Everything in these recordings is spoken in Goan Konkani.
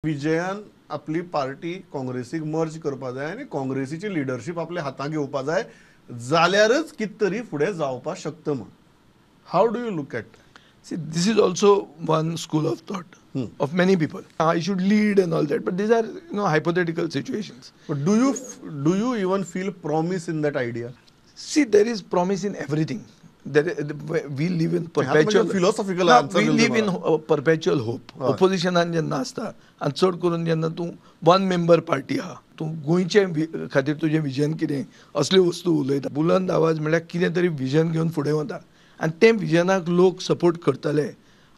विजयान आपली पार्टी काँग्रेसीक मर्ज करपा जाय आनी काँग्रेसीची लिडरशीप आपल्या हातांत घेवपा जाय, जाल्यारच कितें तरी फुडें जावपाक शकता म्हूण. How do you look at? See, this is also one school of thought of many people. I should lead and all that, but these are, you know, hypothetical situations. But do you even feel promise in that idea? See, there is promise in everything. There, we live in perpetual philosophical ना, answer we दिलो live in तुम्हाला. Perpetual hope. ओपोजिशनान जेन्ना आसता आनी चड करून जेन्ना तूं वन मेंबर पार्टी आहा, तूं गोंयचे खातीर तुजें विजन कितें असल्यो वस्तू उलयता. बुलंद आवाज म्हणल्यार कितें तरी विजन घेवन फुडें वता आनी तें विजनाक लोक सपोर्ट करतले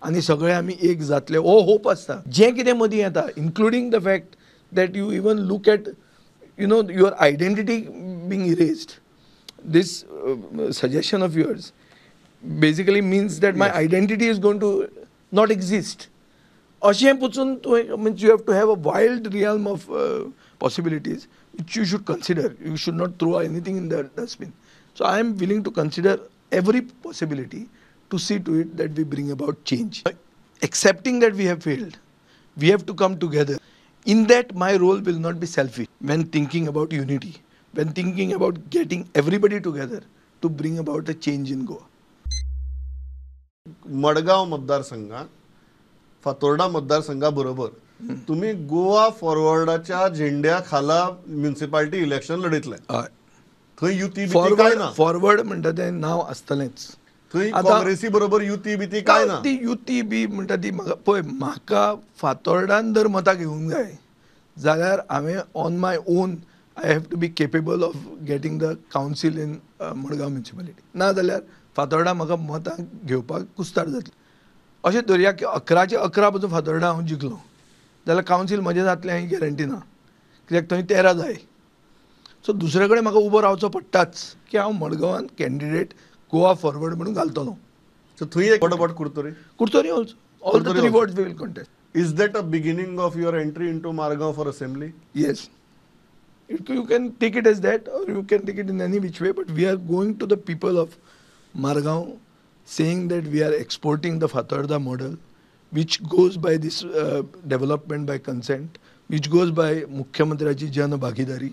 आनी सगळे आमी एक जातले हो होप आसता. जें कितें मदीं येता, including the fact that you even look at your identity being erased, this suggestion of yours basically means that my identity is going to not exist. अशें पसून तुवें, means you have to have a wild realm of possibilities which you should consider. You should not throw anything in the dustbin. So I am willing to consider every possibility to see to it that we bring about change. Accepting that we have failed, we have to come together. In that, my role will not be selfish when thinking about unity, when thinking about getting everybody together to bring about a change in Goa. Madgaon मतदारसंघात फातोर्डा मतदारसंघा बरोबर तुम्ही गोवा फॉरवर्डाच्या झेंड्या खाला म्युनिसिपालिटी इलेक्शन लढयतले. थंय युती बिती काय फॉरवर्ड ना? फॉरवर्ड म्हणटा तें नांव आसतलेंच. थंय आतां- काँग्रेसी बरोबर युती बिती काय ना? ती युती बी म्हणटा ती म्हाका पळय, म्हाका फातोर्डान जर मतां घेवंक जाय जाल्यार हांवें on my own I have to be capable of getting the council in Madgaon municipality. ना जाल्यार फातोर्डा म्हाका मतां घेवपाक कुस्तार जातलें. अशें धरया की 11चे 11 पसून फातोर्डा हांव जिखलो जाल्यार कावन्सील म्हजें जातलें ही गॅरंटी ना, कित्याक थंय 13 जाय. सो दुसरे कडेन म्हाका उबो रावचो पडटाच की हांव मडगांवान कॅन्डिडेट गोवा फॉरवर्ड म्हणून घालतलो. सो थंय एक, what about Curtorim? Curtorim also, all the Curtorim three also. Wards we will contest. Is that a beginning of your entry into Margao for assembly? Yes. You can take it as that or you can take it in any which way, but we are going to the people of Margao saying that we are exporting the Fatorda model, which goes by this development by consent, which goes by मुख्यमंत्र्याची जनभागीदारी.